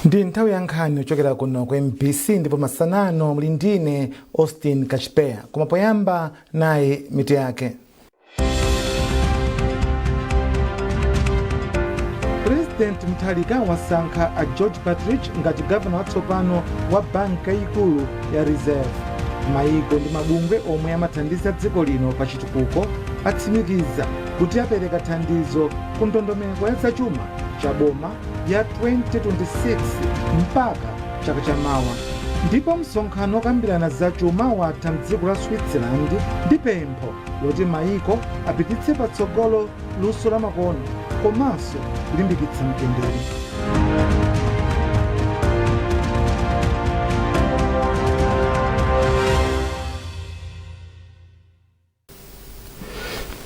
Ndi nthawi ya nkhani yochokera kuno ku MBC, ndipo masanano muli ndine Austin Kachipeya. Koma poyamba, nayi mitu yake. President Mutharika wasankha a George Partridge ngati gavana watsopano wa banka yayikulu ya Reserve. Maiko ndi mabungwe omwe amathandiza dziko lino pa chitukuko atsimikiza kuti apereka thandizo ku ndondomeko ya zachuma cha boma ya 2026 mpaka chaka chamawa. Ndipo msonkhano okambirana zachuma watha mdziko la Switzerland ndi pempho loti maiko apititse patsogolo luso la makono komanso kulimbikitsa mtendere.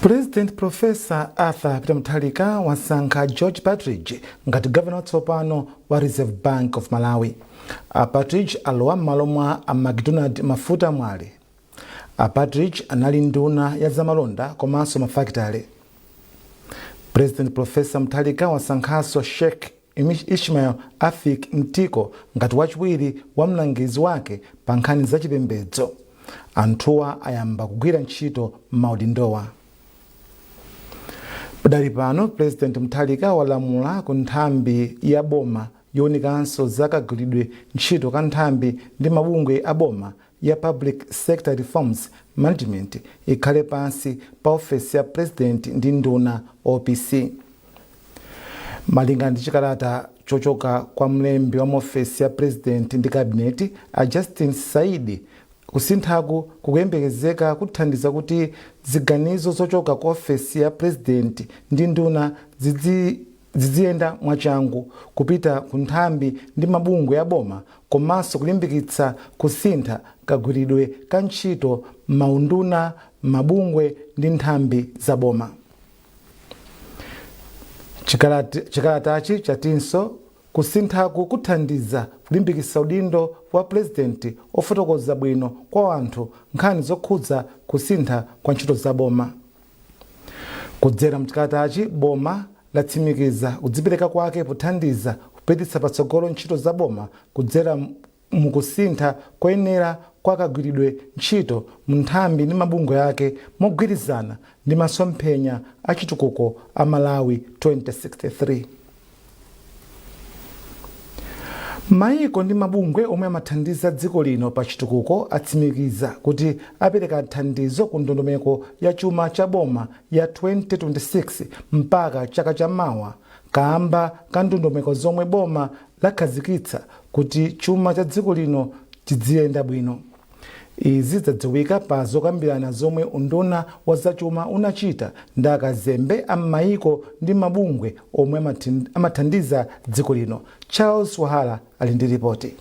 President Professor Arthur Peter Mutharika wasankha George Partridge ngati gavana watsopano wa Reserve Bank of Malawi. A Partridge alowa m'malo mwa a MacDonald Mafuta Mwale. A Partridge anali nduna ya zamalonda komanso mafakitale. President Professor Mutharika wasankhanso Sheikh Ishmael Afik Mtiko ngati wachiwiri wa mlangizi wake pa nkhani zachipembedzo. Anthuwa ayamba kugwira ntchito m'maudindowa. Padali pano, President Mutharika walamula ku nthambi ya boma yoonikanso za kagwiridwe ntchito ka nthambi ndi mabungwe a boma ya Public Sector Reforms Management ikhale pansi pa ofesi ya President ndi nduna, OPC. Malinga ndi chikalata chochoka kwa mlembi wa ofesi ya President ndi Cabinet, a Justin Saidi, kusinthaku kukuyembekezeka kuthandiza kuti ziganizo zochoka ku ofesi ya President ndi nduna ziziyenda mwachangu kupita ku nthambi ndi mabungwe ya boma, komanso kulimbikitsa kusintha kagwiridwe ka ntchito maunduna, mabungwe ndi nthambi za boma. Chikalatachi chatinso kusinthaku kuthandiza kulimbikitsa udindo wa Purezidenti ofotokoza bwino kwa anthu nkhani zokhudza kusintha kwa ntchito za boma. Kudzera mchikalatachi, boma latsimikiza kudzipereka kwake pothandiza kupititsa patsogolo ntchito za boma kudzera mukusintha koyenera kwa kagwiridwe ntchito mu nthambi ndi mabungwe ake, mogwirizana ndi masomphenya a chitukuko a Malawi 2063. Maiko ndi mabungwe omwe amathandiza dziko lino pa chitukuko atsimikiza kuti apereka thandizo ku ndondomeko ya chuma cha boma ya 2026 mpaka chaka chamawa, kamba ka ndondomeko zomwe boma lakhazikitsa kuti chuma cha dziko lino chidziyenda bwino. Izi zadziwika pa zokambirana zomwe unduna wa zachuma unachita ndi akazembe a m'mayiko ndi mabungwe omwe amathandiza dziko lino. Charles Wahala ali ndi ripoti.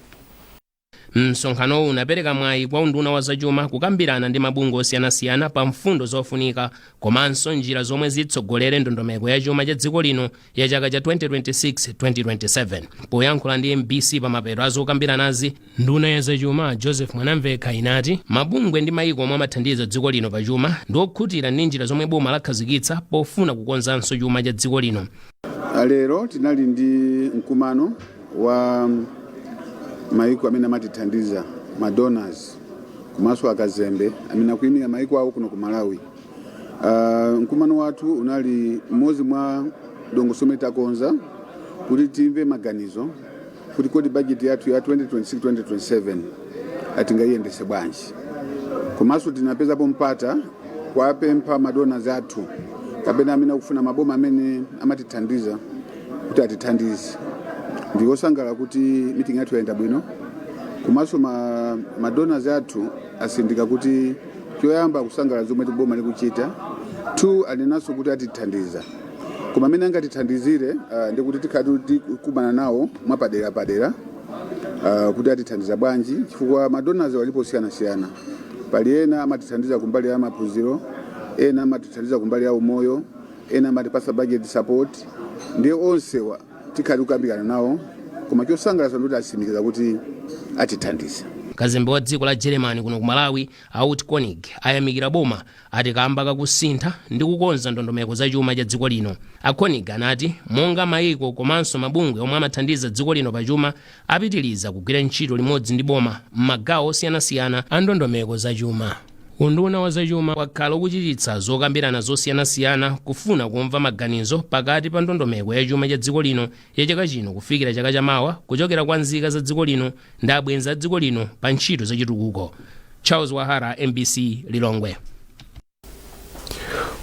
Msonkhanowu unapereka mwayi kwa unduna wa zachuma kukambirana ndi mabungwe osiyanasiyana pa mfundo zofunika komanso njira zomwe zitsogolere ndondomeko ya chuma cha dziko lino ya chaka cha 2026-2027. Poyankhula ndi MBC pamapeto a zokambiranazi, nduna ya zachuma Joseph Mwanamvekha inati mabungwe ndi mayiko omwe amathandiza dziko lino pa chuma ndi okhutira ndi njira zomwe boma lakhazikitsa pofuna kukonzanso chuma cha dziko lino. Lero tinali ndi mkumano wa maiko amene amatithandiza, ma donors, komanso akazembe amene akuyimira maiko awo kuno ku Malawi. Mkumano wathu unali mmodzi mwa dongosolo limene takonza kuti timve maganizo kuti kodi bajeti yathu ya 2026-2027 atingayiyendese bwanji. Komanso tinapezapo mpata kuwapempha ma donors athu kapena amene akufuna maboma amene amatithandiza kuti atithandize. Ndiwosangalala kuti meeting yathu yayenda bwino, komanso ma donors athu asindika kuti choyamba kusangalala zomwe boma likuchita, two, anenanso kuti atithandiza, koma amene angatithandizire ndikuti tikhale tikumana nawo mwapadera padera kuti atithandiza bwanji, chifukwa ma donors walipo osiyanasiyana. Pali ena amatithandiza kumbali ya maphunziro, ena amatithandiza kumbali ya umoyo, ena amatipasa budget support. Ndiye onsewa tikhale tikukambirana nawo, koma chosangalatsa ndikuti atsimikiza kuti atithandiza. Kazembe wa dziko la Germany kuno ku Malawi, a Ute Konig, ayamikira boma ati kamba kakusintha ndi kukonza ndondomeko za chuma cha dziko lino. A Konig anati monga mayiko komanso mabungwe omwe amathandiza dziko lino pachuma, apitiriza kugwira ntchito limodzi ndi boma m'magawo osiyanasiyana a ndondomeko za chuma. Unduna wa zachuma wakhala ukuchititsa zokambirana zosiyanasiyana kufuna kumva maganizo pakati pa ndondomeko ya chuma cha dziko lino ya chaka chino kufikira chaka chamawa kuchokera kwa nzika za dziko lino ndi abwenzi a dziko lino pa ntchito zachitukuko. Charles Wahara, MBC, Lilongwe.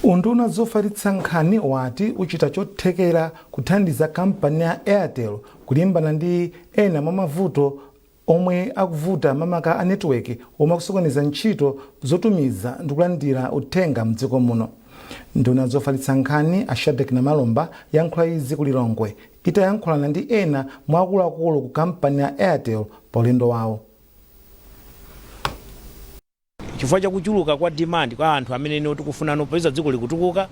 Unduna zofalitsa nkhani wati uchita chothekera kuthandiza kampani ya Airtel kulimbana ndi ena mwa mavuto omwe akuvuta mamaka a network omwe akusokoneza ntchito zotumiza ndi kulandira uthenga mdziko muno. Nduna zofalitsa nkhani a Shadric Namalomba yankhula izi ku Lilongwe itayankhulana ndi ena mwa akuluakulu ku kampani ya Airtel pa ulendo wawo. Chifukwa chakuchuluka kwa demand kwa anthu amene no tikufuna no popeza dziko likutukuka,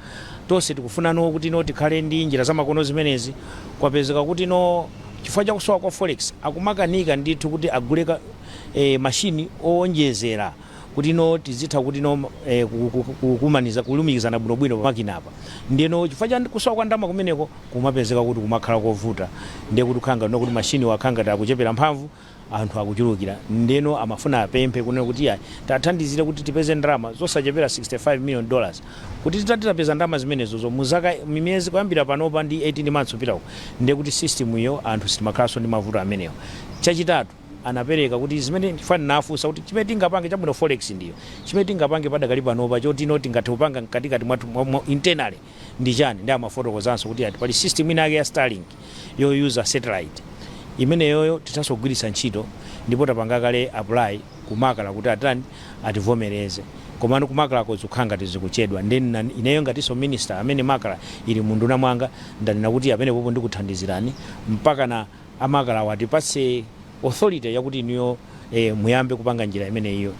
tonse tikufuna no kuti no tikhale ndi njira zamakono zimenezi, kwapezeka kuti no chifukwa chakusowa kwa forex akumakanika ndithu kuti agule mashini owonjezera kuti no tizitha kuti no kukumaniza, kulumikizana bwinobwino pamakinapa. Ndiyeno chifukwa cha kusowa kwa ndalama kumeneko kumapezeka kuti kumakhala kovuta, ndiye kuti kukhanga no kuti mashini wakhanga ngati akuchepera mphamvu, anthu akuchulukira. Ndeno amafuna apemphe kunena kuti ya tathandizire kuti tipeze ndalama zosachepera $65 million, kuti titati tapeza ndalama zimenezozo muzaka miyezi kuyambira panopa ndi 18 months kupitako, ndiye kuti system iyo anthu sitimakhalanso ndi mavuto amenewo. Chachitatu, anapereka kuti zimene fani nafunsa kuti chimene tingapange chabwino, forex ndiyo chimene tingapange padakali panopa choti no tingathe kupanga mkatikati mwathu internally ndi chani. Ndi amafotokozanso kuti ati pali system ina yake ya Starlink yoyuza satellite imeneyoyo tithanso kugwiritsa ntchito, ndipo tapanga kale apply ku MACRA kuti atani, ativomereze. Komano ku MACRA zikukhala ngati zikuchedwa. Then ineyo ngatinso minister amene MACRA ili munduna mwanga, ndanena kuti amene popo ndikuthandizirani mpaka na a MACRA watipatse authority yakuti inuyo muyambe kupanga njira imeneyiyo.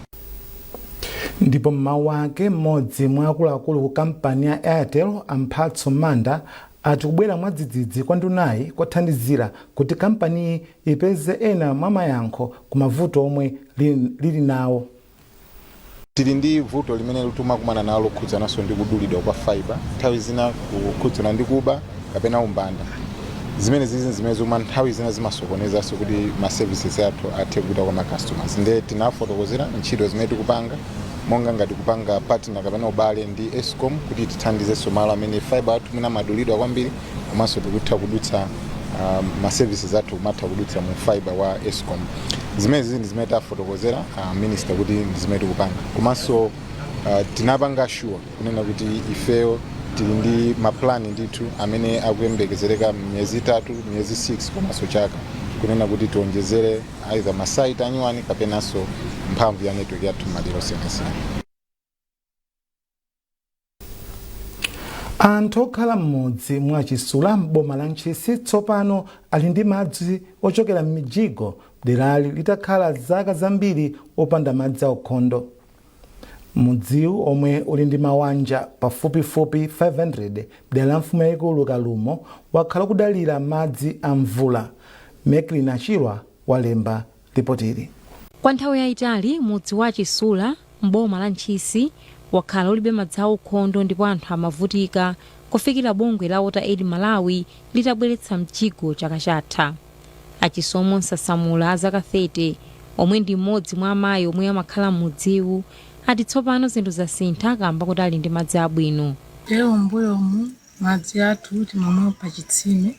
Ndipo mmawu ake, mmodzi mwa akuluakulu ku kampani ya Airtel, Amphatso Manda, ati kubwera mwadzidzidzi kwa ndunayi kwathandizira kuti kampaniyi ipeze ena mwa mayankho ku mavuto omwe lili nawo. Tili ndi vuto limene timakumana nalo lokhudzananso ndi kudulidwa kwa fiber, nthawi zina kukhudzana ndi kuba kapena umbanda. Zimene zizi zimene zomwe nthawi zina zimasokonezanso kuti ma services athu athe kupita kwa ma customers. Nde tinafotokozera ntchito zimene tikupanga, monga ngati kupanga partner kapena ubale ndi ESCOM kuti tithandizenso malo amene fiber athu mwina amadulidwa kwambiri, komanso tikutha kudutsa ma services athu kumatha kudutsa mu fiber wa ESCOM. Zimene zizi ndi zimene tafotokozera minister kuti ndi zimene tikupanga. Komanso tinapanga sure kunena kuti ifeyo tili ndi maplani ndithu amene akuyembekezereka miyezi 3, miyezi 6 komanso chaka, kunena kuti tionjezere either ma site anyuwani kapenanso mphamvu ya network yathu madera osiyanasiyana. Anthu okhala m'mudzi mwa Chisula m'boma la Ntchisi tsopano ali ndi madzi ochokera m'mijigo, derali litakhala zaka zambiri opanda madzi aukhondo. Mudziwu, omwe uli ndi mawanja pafupifupi 500 dera la mfumu yayikulu Kalumo, wakhala kudalira madzi a mvula. Meklin Achilwa walemba ripotili. Kwa nthawi yayitali mudzi wa Chisula m'boma la Ntchisi wakhala ulibe madzi aukhondo, ndipo anthu amavutika kufikira bungwe la Water Aid Malawi litabweretsa mjigo chaka chatha. Achisomo Nsasamula, a zaka 30, omwe ndi mmodzi mwa amayi omwe amakhala m'mudziwu, ati tsopano zinthu zasintha kamba kuti ali ndi madzi abwino. Lero mbuyomu madzi athu timamwa pa chitsime,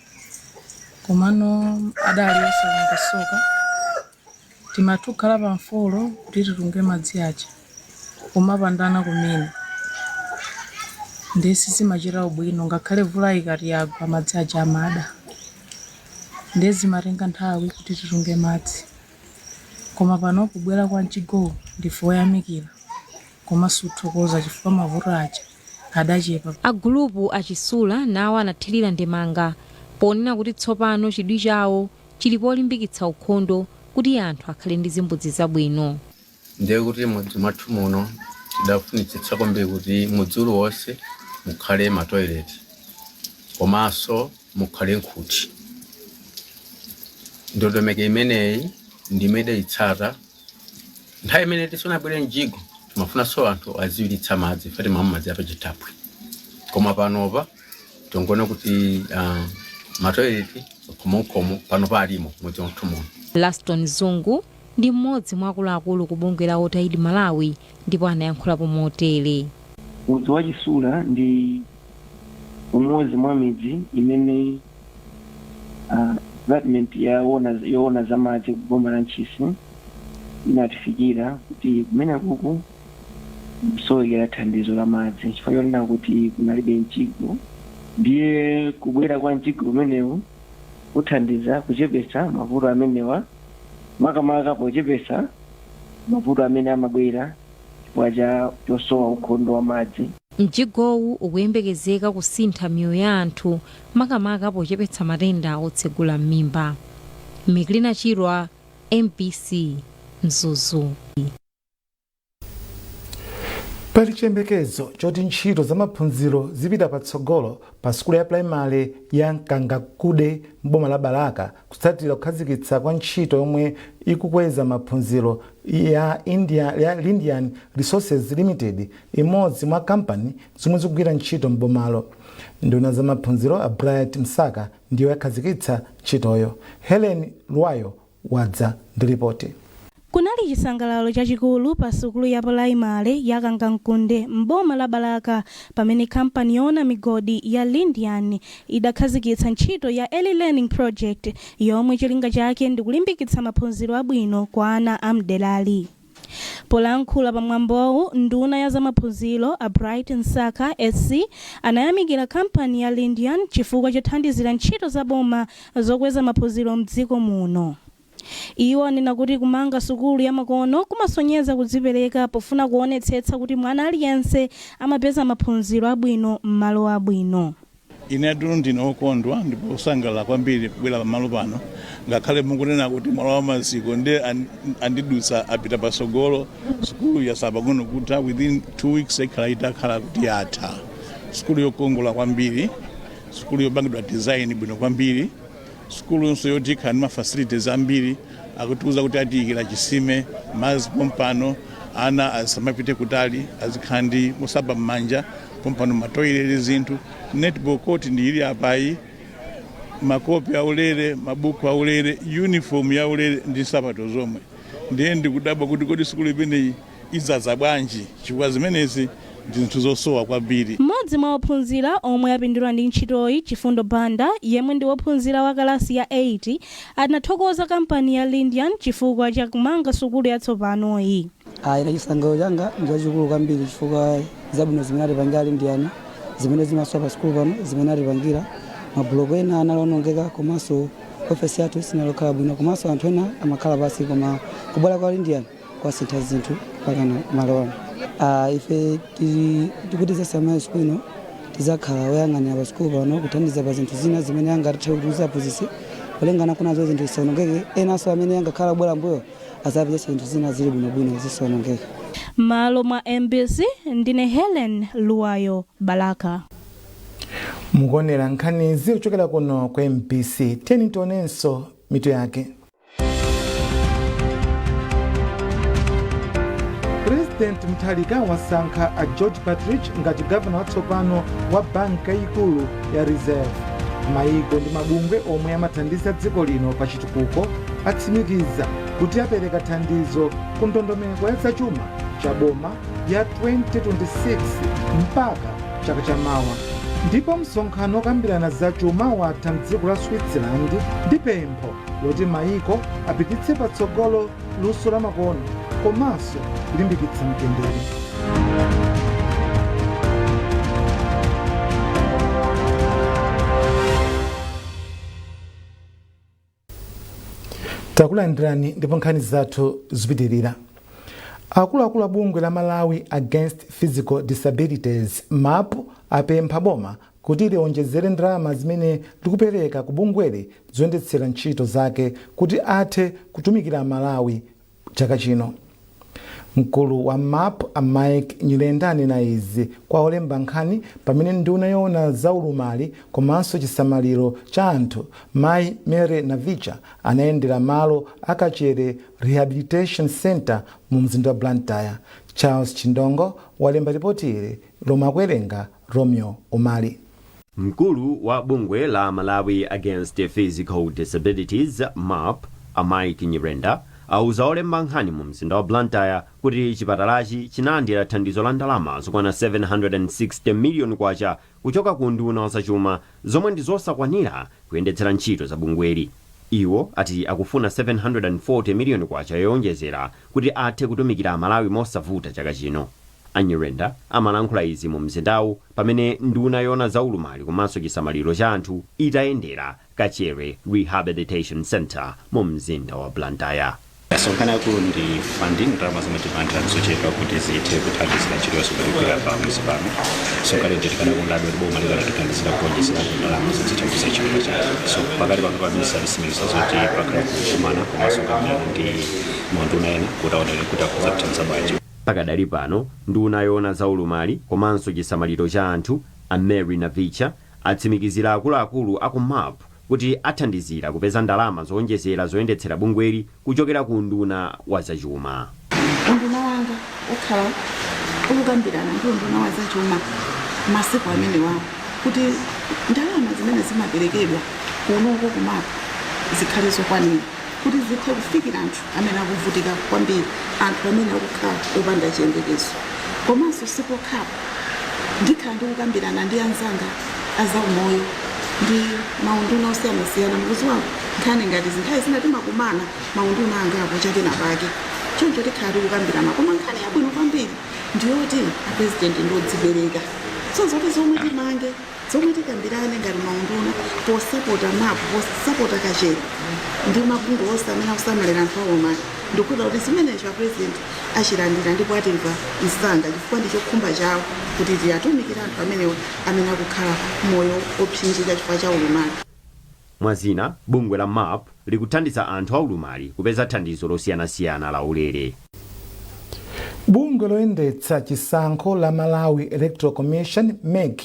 komano adali osalongosoka. Timatha kukhala pa mfolo kuti titunge madzi aja, kumapandana kumene, ndesi zimachita ubwino. Ngakhale mvula ikati yagwa, madzi aja amada, ndiye zimatenga nthawi kuti titunge madzi. Koma pano kubwera kwa mjigowu ndife oyamikira komanso kuthokoza, chifukwa mavuto aja adachepa. Agulupu Achisula nawo anathirira ndemanga ponena kuti tsopano chidwi chawo chili polimbikitsa ukhondo kuti anthu akhale ndi zimbudzi zabwino. Ndiye kuti mudzi mwathu muno tidafunitsitsa kwambiri kuti mudzi uliwonse mukhale ma toilet komanso mukhale nkhuti. Ndondomeko imeneyi ndimene idayitsata. Nthawi imene tisanabwere mjigo timafunanso anthu aziwiritsa madzi fati mamu madzi apachithaphwi, koma panopa tongoona kuti matoileti khomonkhomo pano palimo mudzi mwathu muno. Laston Zungu ndi mmodzi mwa akuluakulu ku bungwe la WaterAid Malawi ndipo anayankhulapo motere. Mudzi wa Chisula ndi umodzi mwa midzi imene department yoona za madzi ku boma la Ntchisi inatifikira kuti kumene kuku kusowekera thandizo la madzi chifukwa chonena kuti kunalibe mjigo. Ndiye kubwera kwa mjigo umenewu kuthandiza kuchepetsa mavuto amenewa, makamaka pochepetsa mavuto amene amabwera chifukwa cha chosowa ukhondo wa madzi. Mjigowu ukuyembekezeka kusintha miyoyo ya anthu, makamaka pochepetsa matenda otsegula m'mimba. Miklina Chirwa, MBC, Mzuzu. Pali chiyembekezo choti ntchito za maphunziro zipita patsogolo pa sukulu ya primary ya Mkangakude m'boma la Balaka kutsatira kukhazikitsa kwa ntchito yomwe ikukweza maphunziro ya Lindian Resources Limited, imodzi mwa kampani zomwe zikugwira ntchito m'bomalo. Nduna za maphunziro a Bright Msaka ndiyo yakhazikitsa ntchitoyo. Helen Lwayo wadza ndi ripoti. Kunali chisangalalo chachikulu pa sukulu ya pulaimale ya Kangankunde m'boma la Balaka pamene kampani yoona migodi ya Lindian idakhazikitsa ntchito ya Early Learning Project yomwe cholinga chake ndi kulimbikitsa maphunziro abwino kwa ana amderali. Polankhula pamwambowu, nduna ya zamaphunziro a Bright Msaka SC anayamikira kampani ya Lindian chifukwa chothandizira ntchito za boma zokweza maphunziro mdziko muno. Iwo anena kuti kumanga sukulu ya makono kumasonyeza kudzipereka pofuna kuonetsetsa kuti mwana aliyense amapeza maphunziro abwino m'malo abwino. Ine atuno ndine okondwa ndipo osangalala kwambiri kubwera pamalo pano, ngakhale mukunena kuti mwala wa maziko ndiye andidutsa apita pasogolo. Sukulu yasala pang'ono kutha, within 2 weeks ikhala itakhala kuti yatha. Sukulu yokongola kwambiri, sukulu yopangidwa design bwino kwambiri, sukulunso yoti ikhala ndi mafacilities ambiri. Akutiuza kuti atiyikira chisime, madzi pompano, ana asamapite kutali, azikhala ndi musamba m'manja pompano, matoilet, zinthu, netball court ndi ili apayi, makopi aulere, mabuku aulere, uniform yaulere ndi nsapato zomwe. Ndiye ndikudabwa kuti kodi sukulu imeneyi idzaza bwanji, chifukwa zimenezi ndi zinthu zosowa kwambiri. Mmodzi mwa ophunzira omwe apindula ndi ntchitoyi, Chifundo Banda, yemwe ndi wophunzira wa kalasi ya 8, anathokoza kampani ya Lindian chifukwa cha kumanga sukulu yatsopanoyi. Ine chisangalalo changa ndi chachikulu kwambiri chifukwa zabwino zimene atipangira Lindian, zimene zimasowa pa sukulu pano, zimene atipangira. Mabuloko ena analonongeka, komanso ofesi yathu sinalokhala bwino, komanso anthu ena amakhala pasi, koma kubwera kwa Lindian kwasintha zinthu mpaka malo ano. Ife tikuti zasamala sukulu ino, tizakhala woyang'anira pa sukulu pano, kuthandiza pa zinthu zina zimene angathe kuti tizaphunzitse kulengana kunazo zinthu zisawonongeke. Enanso amene angakhala kubwera mbuyo azapezesa zinthu zina zili bwinobwino zisawonongeke. M'malo mwa MBC, ndine Helen Luwayo, Balaka. Mukuonera nkhanizi kuchokera kuno ku MBC. Tiyeni tionenso mitu yake. President Mutharika wasankha a George Partridge ngati gavana watsopano wa banka yayikulu ya Reserve. Maiko ndi mabungwe omwe amathandiza dziko lino pa chitukuko atsimikiza kuti apereka thandizo ku ndondomeko ya zachuma cha boma ya 2026 mpaka chaka chamawa. Ndipo msonkhano okambirana zachuma watha mdziko la Switzerland ndi pempho loti maiko apititse patsogolo luso la makono komanso kulimbikitsa mtendere. Takulandirani ndipo nkhani zathu zipitirira. Akuluakulu a bungwe la Malawi Against Physical Disabilities, MAP, apempha boma kuti liwonjezere ndalama zimene likupereka ku bungweli zoyendetsera ntchito zake kuti athe kutumikira Malawi chaka chino. Mkulu wa MAP a Mike Nyirenda anena izi kwa olemba nkhani pamene nduna yoona zaulumali komanso chisamaliro cha anthu, Mayi Mary Navicha, anayendera malo a Kachere Rehabilitation Center mu mzinda wa Blantyre. Charles Chindongo walemba ripoti ili lomwe akuwerenga Romeo Omali. Mkulu wa bungwe la Malawi Against Physical Disabilities, MAP, a Mike Nyirenda auza olemba nkhani mu mzinda wa Blantyre kuti chipatalachi chinalandira thandizo la ndalama zokwana 760 miliyoni kwacha kuchoka ku nduna wazachuma, zomwe ndi zosakwanira kuyendetsera ntchito za bungweli. Iwo ati akufuna 740 miliyoni kwacha yowonjezera kuti athe kutumikira Amalawi mosavuta chaka chino. Anyirenda amalankhula izi mu mzindawu pamene nduna yoona zaulumali komanso chisamaliro cha anthu itayendera Kachere Rehabilitation Center mu mzinda wa Blantyre. Nkhani yakulu ndi funding. Ndalama zomwe timalandira ndizochepa kuti zithe kuthandizira ntchito yonse kutigwira pa mwezi pano. So kale tikanakondabe kuti boma likanatithandizira kuonjezera ndalama zozithandiza ntchito chathu. So pakali pano pa minister alisimikiza zoti pakhala kukumana komanso kukambirana ndi maunduna ena kuti aonere kuti akhoza kuthandiza bwanji. Pakadali pano, nduna yoona zaulumali komanso chisamaliro cha anthu a Mary Navicha atsimikizira akuluakulu aku MAP kuti athandizira kupeza ndalama zowonjezera zoyendetsera bungweli kuchokera ku nduna wa zachuma. Unduna wanga ukhala ukukambirana ndi unduna wa zachuma masiku amenewawo kuti ndalama zimene zimaperekedwa kunoko ku MAP zikhale zokwanira kuti zithe kufikira anthu amene akuvutika kwambiri, anthu amene akukhala opanda chiyembekezo. Komanso sipokhapo, ndikhala ndikukambirana ndi anzanga azaumoyo ndi maunduna osiyanasiyana. Mukuziwa, nkhani ngati zinthawi zina timakumana maunduna angapo chapena pake, choncho tikhala tikukambirana. Koma nkhani yabwino kwambiri ndiyoti apresident ndiodzipereka, so zoti zomwe timange, zomwe tikambirane ngati maunduna posapota MAP, posapota Kachere ndi mabungwe onse amene akusamalira anthu aulumali, ndikukhulupirira kuti zimenezo apresident achilandira ndipo atimva msanga, chifukwa ndi chokhumba chawo kuti tiyatumikire anthu amenewa amene akukhala moyo opsinjika chifukwa cha ulumali. Mwazina, bungwe la MAP likuthandiza anthu aulumali kupeza thandizo losiyanasiyana la ulere. Bungwe loyendetsa chisankho la Malawi Electoral Commission, MEC,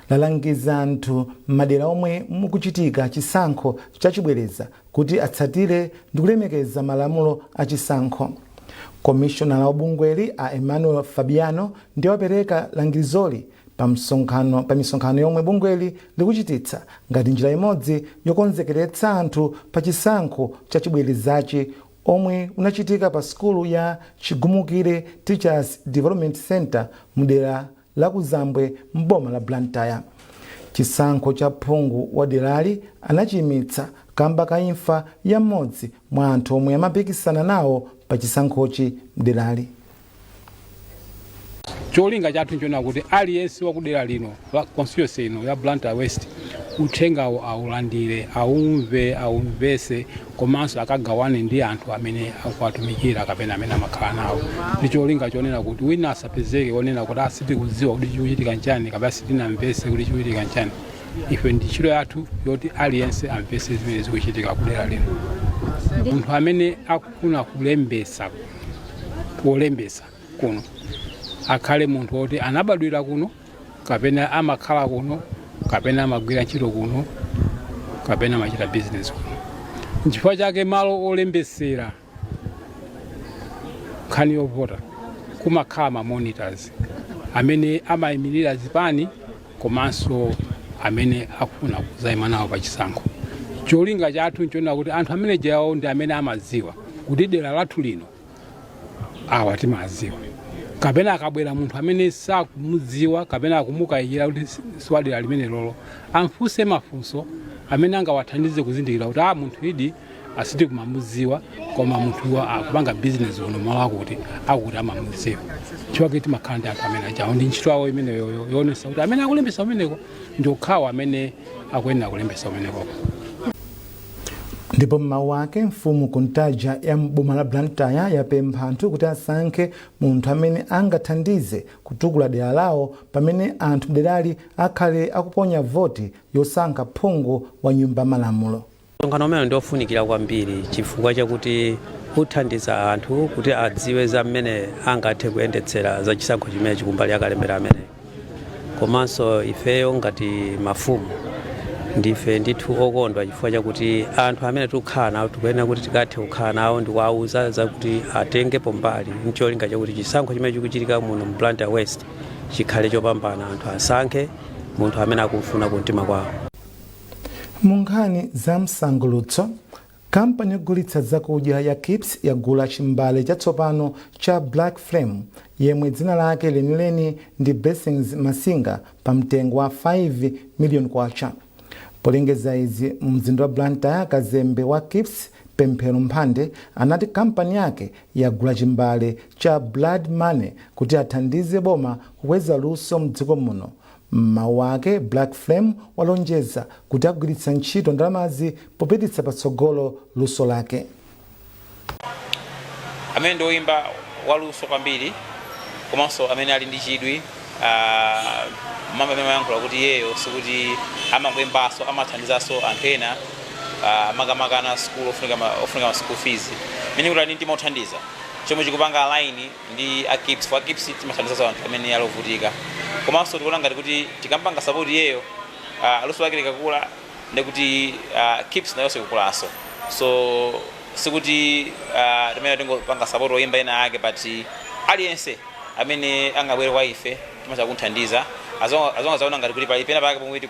lalangiza anthu m'madera omwe mukuchitika chisankho chachibwereza kuti atsatire ndi kulemekeza malamulo a chisankho. Komishonala wa bungweli a Emmanuel Fabiano ndiye wapereka langizoli pa misonkhano yomwe bungweli likuchititsa ngati njira imodzi yokonzekeretsa anthu pa chisankho chachibwerezachi, omwe unachitika pa sukulu ya Chigumukire Teachers Development Center mudera la Kuzambwe mboma la Blantyre. Chisankho cha phungu wa derali anachiyimitsa kamba ka imfa ya mmodzi mwa anthu omwe amapikisana nawo pa chisankhochi mderali. Cholinga chathu nchona kuti aliyense wakudera lino la constituency ino ya Blantyre West uthengawo aulandire, aumve, aumvese, komanso akagawane ndi anthu amene akuwatumikira kapena amene amakhala nawo, ndi cholinga chonena kuti wina asapezeke wonena kuti asitikudziwa kuti chikuchitika nchani kapena sitinamvese kuti chikuchitika nchani. Ife ndi ntchito yathu yoti aliyense amvese zimene zikuchitika kudera lino. Munthu amene akufuna kulembesa, wolembesa kuno akhale munthu woti anabadwira kuno kapena amakhala kuno kapena amagwira ntchito kuno kapena amachita bizinesi kuno. Nchifukwa chake malo olembesera nkhani yovota kumakhala ma monitors amene amayimirira zipani komanso amene akufuna kuzayima nawo pa chisankho. Cholinga chathu nchonena kuti anthu amene jawo ndi amene amadziwa kuti dera lathu lino awa timadziwa, kapena akabwera munthu amene sakumudziwa kapena akumukayikira kuti siwadera limene lolo, amfunse mafunso amene angawathandize kuzindikira kuti a munthu idi asiti kumamudziwa, koma munthu akupanga bizinesi uno malo akuti akuti amamudziwa. Chifukwa timakhala ndi anthu amene ajawo ndi ntchito yawo imeneyo yoonesa kuti amene akulembesa kumeneko ndi okhawo amene akuyenera kulembesa kumenekoko. Ndipo mmawu ake, mfumu Kuntaja ya mboma la Blantyre yapempha anthu kuti asankhe munthu amene angathandize kutukula dera lawo pamene anthu mderali akhale akuponya voti yosankha phungu wa nyumba malamulo. Msonkhano umene ndiofunikira kwambiri chifukwa chakuti uthandiza anthu kuti adziwe za mmene angathe kuyendetsera za chisankho chimene chikumbali akalembera ameneyo. Komanso ifeyo ngati mafumu ndife ndithu okondwa chifukwa chakuti anthu amene tikukhala nawo tikuyenera kuti tikathe kukhala nawo ndi kuwauza zakuti atengepo mbali ncholinga chakuti chisankho chimene chikuchitika muno mu Blantyre West chikhale chopambana, anthu asankhe munthu amene akumfuna kumtima kwawo. Mu nkhani za msangulutso, kampani yogulitsa zakudya ya Kips yagula chimbale chatsopano cha Black Flame, yemwe dzina lake lenileni ndi Blessings Masinga, pa mtengo wa 5 million kwacha. Polengeza izi mu mzinda wa Blantyre, kazembe wa Kips Pemphero Mphande anati kampani yake yagula chimbale cha Blood Money kuti athandize boma kukweza luso mdziko muno. M'mawu ake, Black Flame walonjeza kuti agwiritsa ntchito ndalamazi popititsa patsogolo luso lake. Amene ndi woyimba waluso kwambiri komanso amene ali ndi chidwi mama amene amayankhula kuti iyeyo sikuti amangoyimbanso, amathandizanso anthu ena, makamaka ana school ofunika ma school fees, mene kuti ali ndi mtima othandiza, chomwe chikupanga align ndi a Kips. For a Kips timathandizanso anthu amene ali ovutika, komanso tikuona ngati kuti tikampanga support iyeyo, luso lake likakula, ndikuti Kips nayonso ikukulanso. So sikuti timene tingopanga support oyimba ena ake, but aliyense amene angabwere kwa ife timatha kunthandiza azonga zaona ngati kuti pali pena pake pomwe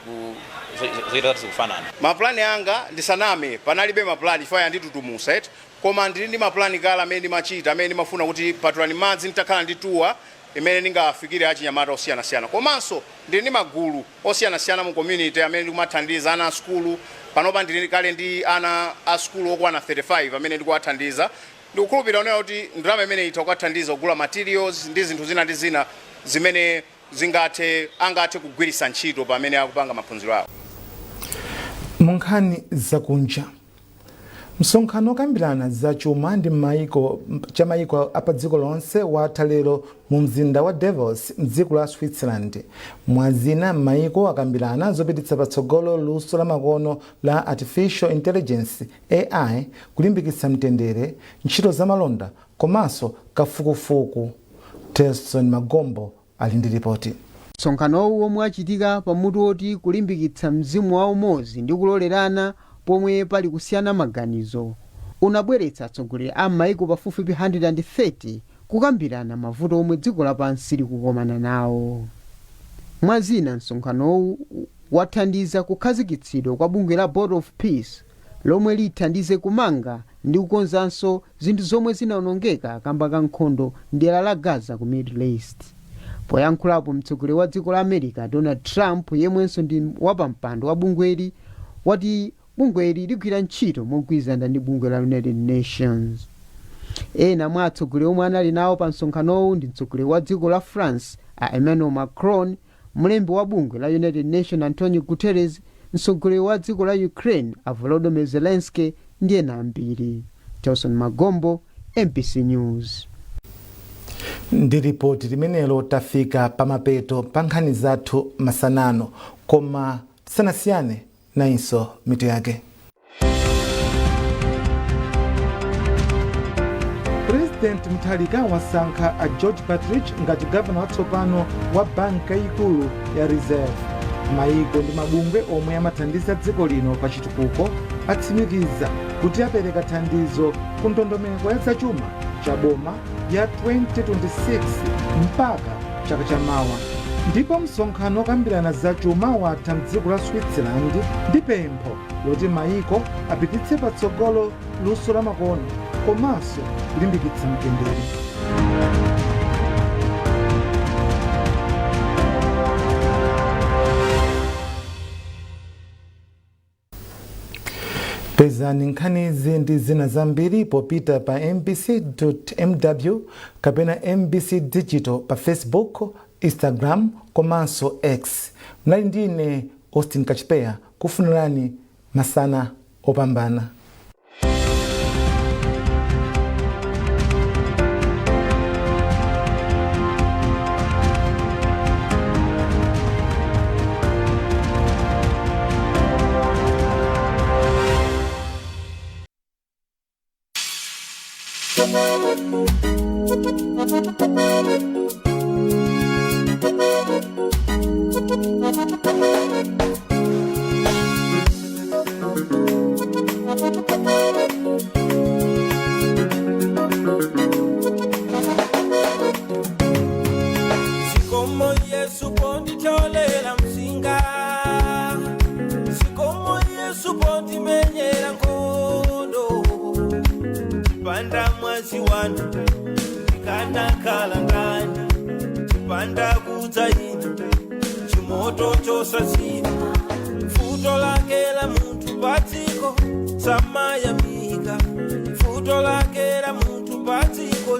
zochita zathu zikufanana. Mapulani anga, ndisaname, panalibe mapulani chifukwa yanditutumusa eti, koma ndili ndi mapulani kale amene ndimachita, amene ndimafuna kuti Patulani Madzi nditakhala ndi tour imene ndingafikire achinyamata osiyanasiyana. Komanso ndili ndi magulu osiyanasiyana mu community amene ndikumathandiza ana a sukulu. Panopa ndili kale ndi ana a sukulu okwana 35 amene ndikuwathandiza. Ndikukhulupirira kunena kuti ndalama imene itha kukathandiza kugula materials ndi zinthu zina ndi zina zimene zingathe angathe kugwiritsa ntchito pamene akupanga maphunziro awo. Mu nkhani zakunja, msonkhano okambirana za chuma ndi maiko cha maiko apa dziko lonse watha lero mu mzinda wa Davos mdziko la Switzerland. Mwazina, maiko akambirana zopititsa patsogolo luso la makono la artificial intelligence, AI, kulimbikitsa mtendere, ntchito zamalonda komanso kafukufuku. Telson Magombo ali ndi ripoti. Msonkhanowu, womwe wachitika pamutu woti kulimbikitsa mzimu wa umodzi ndi kulolerana pomwe pali kusiyana maganizo, unabweretsa atsogoleri a m'maiko pafupifupi 130 kukambirana mavuto omwe dziko lapansi likukomana nawo. Mwazina, msonkhanowu wathandiza kukhazikitsidwa kwa bungwe la Board of Peace lomwe lithandize kumanga ndi kukonzanso zinthu zomwe zinawonongeka kamba ka nkhondo mdera la Gaza ku Middle East. Poyankhulapo, mtsogoleri wa dziko la America Donald Trump, yemwenso ndi wapampando wa bungweli, wati bungweli ligwira ntchito mogwirizana ndi bungwe la United Nations. Ena mwa atsogoleri omwe anali nawo pa msonkhanowu ndi mtsogoleri wa dziko la France a Emmanuel Macron, mlembi wa bungwe la United Nations Antonio Guterres, mtsogoleri wa dziko la Ukraine a Volodymyr Zelensky ndi ena ambiri. Telson Magombo, MBC News. Ndi ripoti limenelo tafika pamapeto pa nkhani zathu masanano, koma tisanasiyane, nayinso mitu yake. President Mutharika wasankha a George Partridge ngati gavana watsopano wa banka yayikulu ya Reserve. Maiko ndi mabungwe omwe amathandiza dziko lino pa chitukuko atsimikiza kuti apereka thandizo ku ndondomeko ya zachuma cha boma ya 2026 mpaka chaka chamawa. Ndipo msonkhano okambirana zachuma watha mdziko la Switzerland ndi pempho loti maiko apititse patsogolo luso la makono komanso kulimbikitsa mtendere. Pezani nkhanizi ndi zina zambiri popita pa mbc.mw kapena MBC Digital pa Facebook, Instagram komanso X. Mnali ndine Austin Kachipeya, kufunirani masana opambana. Zikomo Yesu ponditolera msinga, zikomo Yesu pondimenyera nkhondo. Chipanda mwazi wanu ndikanakhala ndani? Chipanda kudza inu chimoto chosazima. Futo lake la munthu padziko samayamika, futo lake la munthu padziko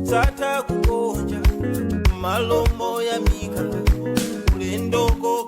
satha kugonja. Malomo yamika ulendoko.